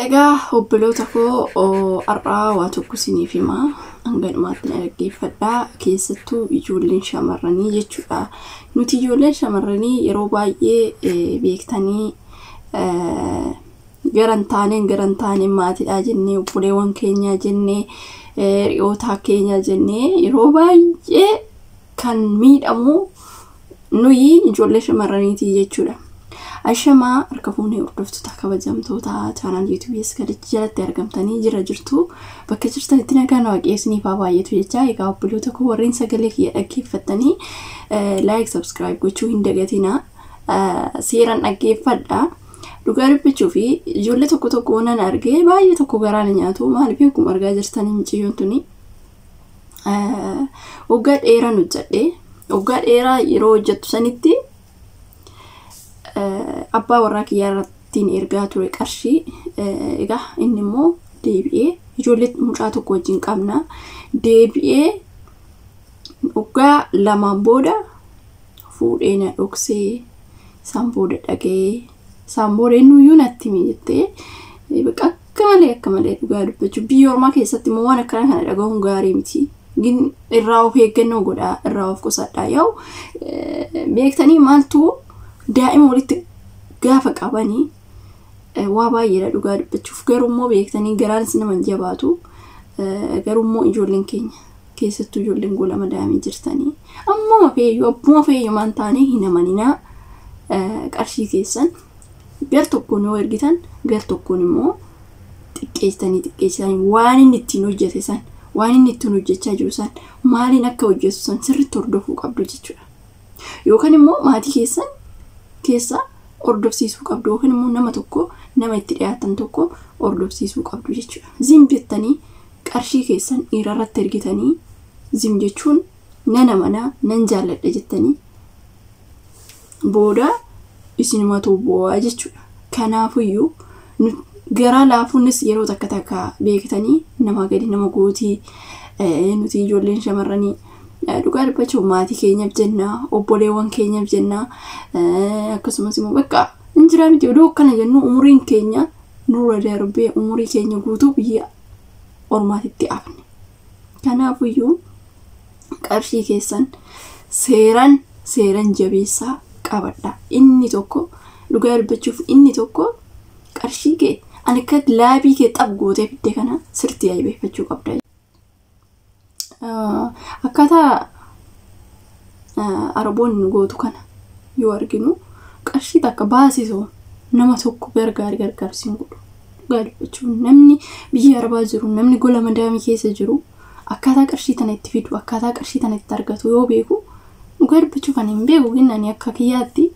Egaa obboloota koo, har'aa waa tokko isiniif himaa, hanga dhumaatti na dhaggeeffadhaa. Keessattuu ijoolleen shamarranii jechuudha. Nuti ijoolleen shamarranii yeroo baay'ee beektanii garan taaneen maatiidhaa jennee, obboleewwan keenyaa jennee, hiriyoota keenyaa jennee yeroo baay'ee kan miidhamu nuyi ijoollee shamarraniiti jechuudha. Ashamaa, harka fuunee hordoftoota kabajamtoota channel YouTube Eskalech jalatti argamtanii jira jirtu. Bakka jirtanitti nagaan Waaqayyo isiniif haa baay'atu jecha. Egaa obboloota koo, warreen sagalee kiyya dhaggeeffattanii like, subscribe gochuu hin dagatina. Seeraan dhaggeeffadha. Dhugaa dubbachuu fi ijoollee tokko tokko nan argee baay'ee tokko garaa na nyaatu. Maaliif, akkuma argaa jirtanii mucayyoon tuni waggaa dheeraan hojjedhe. Waggaa dheeraa yeroo hojjettu sanitti abbaa warraa kiyyaa irrattiin ergaa ture qarshii. Egaa inni immoo deebi'ee, ijoollee mucaa tokko wajjin qabna, deebi'ee waggaa 2n booda fuudhee na dhoksee. Isaan booda dhaga'ee, isaan booda innuyyuu natti himi jettee akka malee akka malee. Dhugaa dubbachuu, biyya ormaa keessatti immoo waan akkana kana dhagahuun gaarii miti. Irraa of eeggannoo godhaa, irraa of qusadhaa. Yaa'u beektanii maaltu daa'ima walitti gaafa qabanii waa baay'eedha dhugaa dubbachuuf. Garuu immoo beektanii garaanis nama hin jabaatu. Garuu immoo ijoolleen keenya, keessattuu ijoolleen gola madaamii jirtanii, ammuma feeyyuu abbuma feeyyuu maan taane hin amaninaa. Qarshii keessan gar tokkoon yoo ergitan, gar tokkoon immoo xiqqeessitanii xiqqeessitanii waan inni ittiin hojjete san, waan inni ittiin hojjechaa jiru san, maaliin akka hojjetu san sirriitti hordofuu qabdu jechuudha. Yookaan immoo maatii keessan keessa hordofsiisuu qabdu, yookaan immoo nama tokko, nama itti dhiyaatan tokko hordofsiisuu qabdu jechuudha. Zim jettanii qarshii keessan dhiirarratti ergitanii, zim jechuun nan amanaa, nan jaalladha jettanii, booda isinumatu bu'aa jechuudha. Kanaafuyyuu garaa laafuunis yeroo takka takka beektanii nama gadi nama gootii. Nuti ijoolleen shamarranii dhugaa dubbachuuf maatii keenyaaf jennaa, obboleewwan keenyaaf jennaa, akkasumas immoo bakka hin jiraa miti. Odoo akkana jennu umuriin keenya nurra darbee umurii keenya guutuu biyya ormaatitti hafne. Kanaafuyyuu qarshii keessan seeran seeran jabeessaa qabadha. Inni tokko, dhugaa dubbachuuf, inni tokko qarshii kee ani akka laabii kee xab gootee fidde kana sirtii jabeeffachuu qabda. Akkaataa Araboonni gootu kana yoo arginu, qarshii takka baasisoo nama tokko gargaari gargaarsiin godhu. Dhugaa dubbachuuf, namni biyya Arabaa jiru, namni gola madaamii keessa jiru, akkaataa qarshii tana itti fidu, akkaataa qarshii tana itti argatu yoo beeku, dhugaa dubbachuuf ani hin beeku ginnani akka kiyyaatti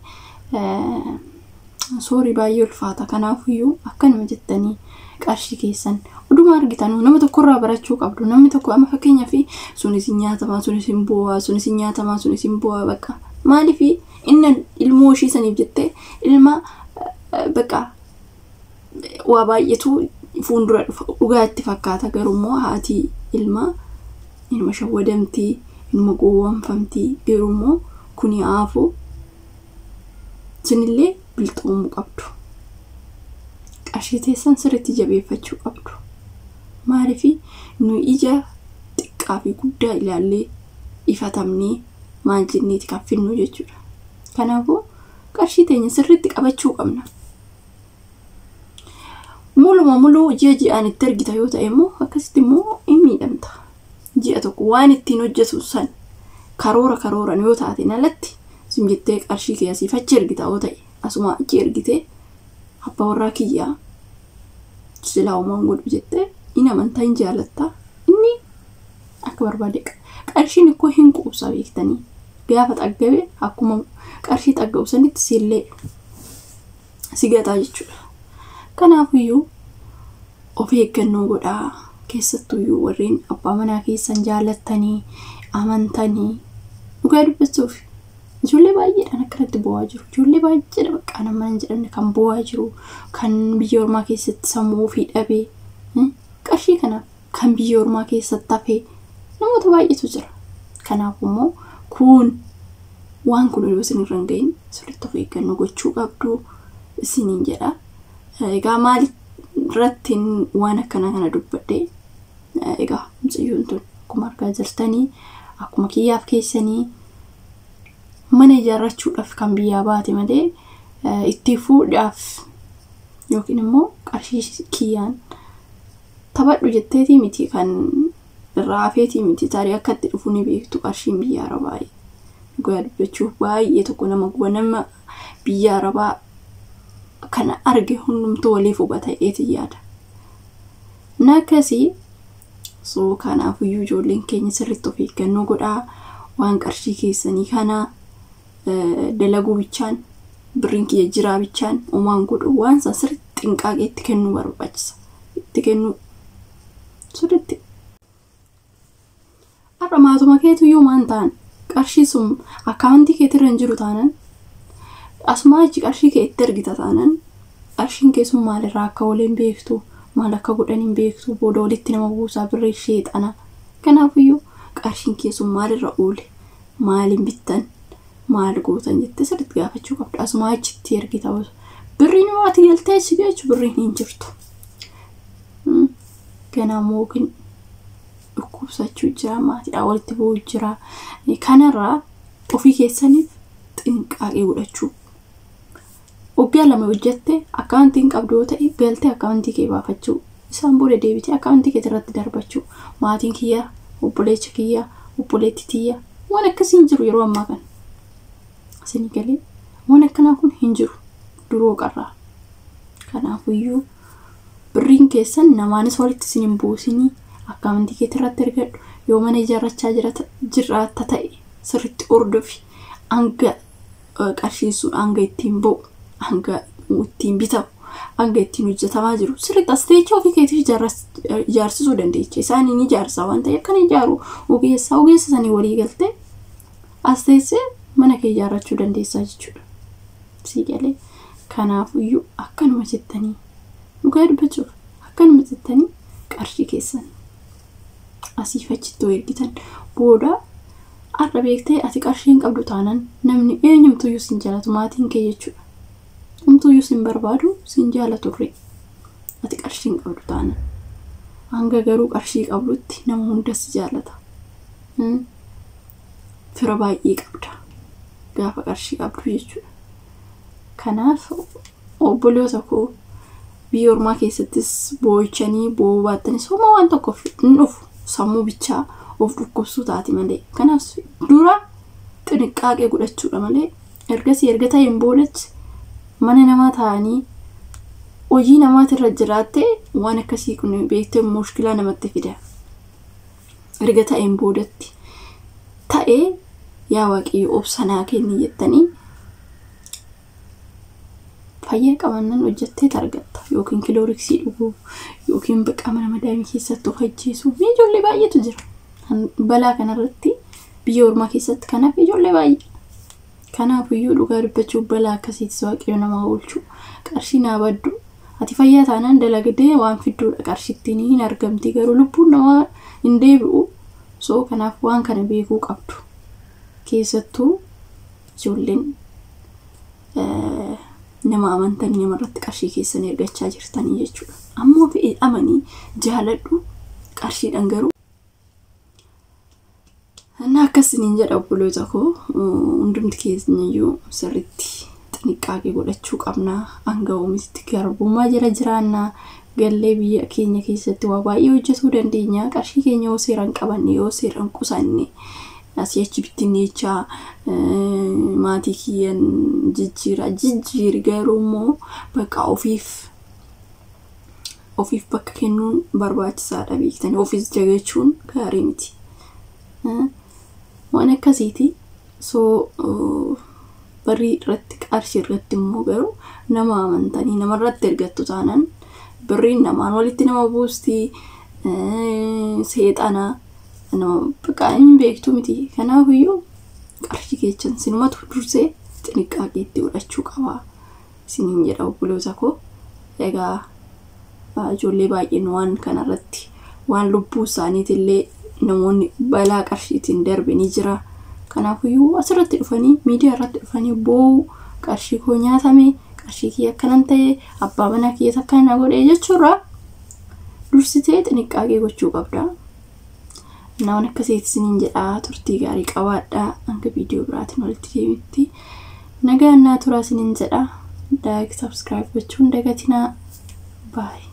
soorii baay'ee ulfaata. Kanaafuyyuu akkanuma jettanii qarshii keessan oduma argitanuu nama tokkorraa barachuu qabdu. Namni tokko amma fakkeenyaaf sunis hin nyaatamaa, sunis hin bu'aa, sunis hin nyaatamaa, sunis hin bu'aa. Bakka maaliif inni ilmoo ishii saniif jettee ilma bakka waa baay'eetu fuuldura dhufa dhugaa itti fakkaata. Garuu immoo haati ilmaa ilma shawwadamtii, ilma gowwoomfamtii. Garuu immoo kuni haafu isinillee bilxoomuu qabdu. Qarshii teessan sirriitti jabeeffachuu qabdu. Maaliif, nu ija xiqqaa fi guddaa ilaallee ifatamnee maal jenneeti kan finnu jechuudha. Kanaafuu qarshii teenya sirriitti qabachuu qabna. Muluma muluu ji'a ji'aan itti ergita yoo ta'e immoo akkasitti immoo hin miidhamta. Ji'a tokko waan ittiin hojjetu san karoora karooran yoo taateen alatti, sim jettee qarshii kee asiif achi ergita yoo ta'e, asuma achi ergitee abbaa warraa kiyyaa silaa uumaan godhu jettee hin amantaa, hin jaalattaa, inni akka barbaade qarshiin ikkoo hin quubsa. Beektanii gaafa xaggabe, akkuma qarshii xaggabu sanitti siillee si gataa jechuudha. Kanaafiyyuu of eeggannoo godhaa. Keessattuyyuu warreen abbaa manaa keessan jaalattanii amantanii, dhugaa dubbachuuf ijoollee baay'eedhaan akkanatti bo'aa jiru. Ijoollee baay'eedha bakka nama hin jedhamne kan bo'aa jiru, kan biyya ormaa keessatti sammuu ofii dhabee qarshii kanaaf kan biyya ormaa keessatti hafee namoota baay'eetu jira. Kanaaf immoo kun waan kun odoo isin irra hin gahin sirriitti of eeggannoo gochuu qabdu isiniin jedha. Egaa maali irratti waan akkanaa kana dubbadhe. Egaa mucayyoon tun akkuma argaa jirtanii akkuma kiyyaaf keessanii mana ijaarrachuudhaaf kan biyyaa baate malee itti fuudhaaf yookiin immoo qarshii kiyyaan taphadhu jetteetii miti kan irraa hafeetii miti. Tarii akka itti dhufu ni beektu qarshiin biyya arabaa. Dhugaa dubbachuuf baay'ee tokko nama guba. Nama biyya arabaa kana arge hundumtuu waliif hubata jedheetiin yaada. Na akkasii soo kanaafiyyuu ijoolleen keenya sirriitti of eeggannoo godhaa. Waan qarshii keessanii kana dalaguu bichaan birriin kiyya jiraa bichaan homaan godhu waan san sirriitti xinqaaqee itti kennuu barbaachisa. Itti kennuu sirriitti. Har'a maatuma keetuyyuu maan ta'an qarshii sun akkaawuntii keetirra hin jiru taanan asumaa achi qarshii kee itti ergita taanan qarshiin kee sun maalirraa akka oole hin beektu, maal akka godhan hin beektu, booda walitti nama buusaa birrii sheexana. Kanaafiyyuu qarshiin kee sun maalirra oole, maaliin bittan, maal gootan jettee sirriitti gaafachuu qabda. Asumaa achitti ergita. Birriin yoo ati galtee achi geechu birriin hin jirtu. Ganaa mookin dhukkubsachuu jira, maatiidhaan walitti bu'uu jira. Kanarraa ofii keessaniif xinqaaqee godhachuu. Waggaa 2 hojjette akkaawuntii hin qabdu yoo ta'e galtee akkaawuntii kee baafachuu. Isaan booda deebitee akkaawuntii kee irratti darbachuu. Maatiin kiyya, obboleecha kiyya, obboleetti tiyya waan akkasii hin jiru yeroo ammaa kana. Isinii galee waan akkanaa kun hin jiru duroo qarraa. Kanaafiyyuu birriin keessan namaanis walitti isin hin buusinii akkaawuntii kee irratti ergadhu. Yoo mana ijaarrachaa jiraatta ta'e sirriitti hordofi. Hanga qarshiin sun hanga ittiin ba'u, hanga ittiin bitamu, hanga ittiin hojjetamaa jiru sirriitti as teechee ofii keetiif ijaarsisuu dandeecha. Isaan ni ijaarsa waan ta'eef kan ijaaru ogeessa ogeessa sanii walii galtee as teessee mana kee ijaarrachuu dandeessaa jechuudha. Sii galee kanaafiyyuu akkanuma jettanii dhugaa dubbachuuf akkanuma jettanii qarshii keessan asiif achitti yoo ergitan booda har'a beektee ati qarshii hin qabdu taanan namni eenyumtuyyuu sin jaalatu maatiin kee jechuudha. Homtuyyuu sin barbaadu sin jaalaturre ati qarshii hin qabdu taanan. Hanga garuu qarshii qabdutti nama hundas jaalata. Fira baay'ee qabda gaafa qarshii qabdu jechuudha. Kanaaf obboloota koo biyya ormaa keessattis boo'ichanii boo'uu baattanis homaa waan tokko hin dhufu sammuu bichaa of dhukkubsuu taati malee. Kanaaf dura xinqaaqee godhachuudha malee ergasii erga ta'een boodatti mana namaa taa'anii hojii namaatirra jiraattee waan akkasii kun beektee mushkilaa namatti fida. Erga ta'een boodatti ta'ee yaa Waaqayyo obsa naa kenni jettanii fayyaa qabaannaan hojjettee argatta. Yookiin kilooriksii dhuguu yookiin bakka mana madaamii keessatti of ajjeesuu. Ijoollee baay'eetu jira. Balaa kanarratti biyya ormaa keessatti kanaaf ijoollee baay'ee. Kanaafiyyuu dhugaa dubbachuuf balaa akkasiitis Waaqayyo nama oolchu. Qarshii naa baddu. Ati fayyaa taanaan dalagdee waan fidduudha qarshittiin hin argamti garuu lubbuun namaa hin deebi'u. So kanaaf waan kana beekuu qabdu. Keessattuu ijoolleen nama amantanii namarratti qarshii keessan ergachaa jirtanii jechuudha. Ammoo fe'ee amanii jaaladhu qarshiidhaan garuu. Inni akkasiniin jedha obboloota koo hundumti keenyayyuu sirriitti xinqaaqee godhachuu qabna. Hanga oomishitti garbummaa jala jiraanna. Gallee biyya keenya keessatti waa baay'ee hojjetuu dandeenya. Qarshii keenya yoo seeraan qabanne yoo seeraan qusanne asii achi bittinneechaa maatii kiyyan jijjiira jijjiiri garuu immoo bakka ofiif bakka kennuun barbaachisaadha beektanii ofiis dagachuun gaarii miti. Waan akkasiiti. So barrii irratti qarshii irratti immoo garuu nama amantanii namarratti ergattu taanan birriin namaan walitti nama buusti seexana nama bakka hin beektu miti. Kanaafiyyuu qarshii keessan sinumatu dursee xinqaaqee itti godhachuu qaba isiniin jedha obboloota koo. Egaa ijoollee baay'een waan kanarratti waan lubbuu isaaniitillee namoonni balaa qarshiitiin darbe ni jira. Kanaafiyyuu asirratti dhufanii miidiyaa irratti dhufanii boo'u qarshii koo nyaatame Qarshii kiyya akkanan ta'e, abbaa manaa kiyya akkana na godhe jechuurraa dursitee xiniqqaaqee gochuu qabda. Waan akkasiiti isiniin jedhaa, turtii gaarii qabaadhaa. Hanga viidiyoo biraatiin walitti deebitti nagaan naa turaa isiniin jedha. Like, subscribe gochuun dagatinaa. Baay'ee.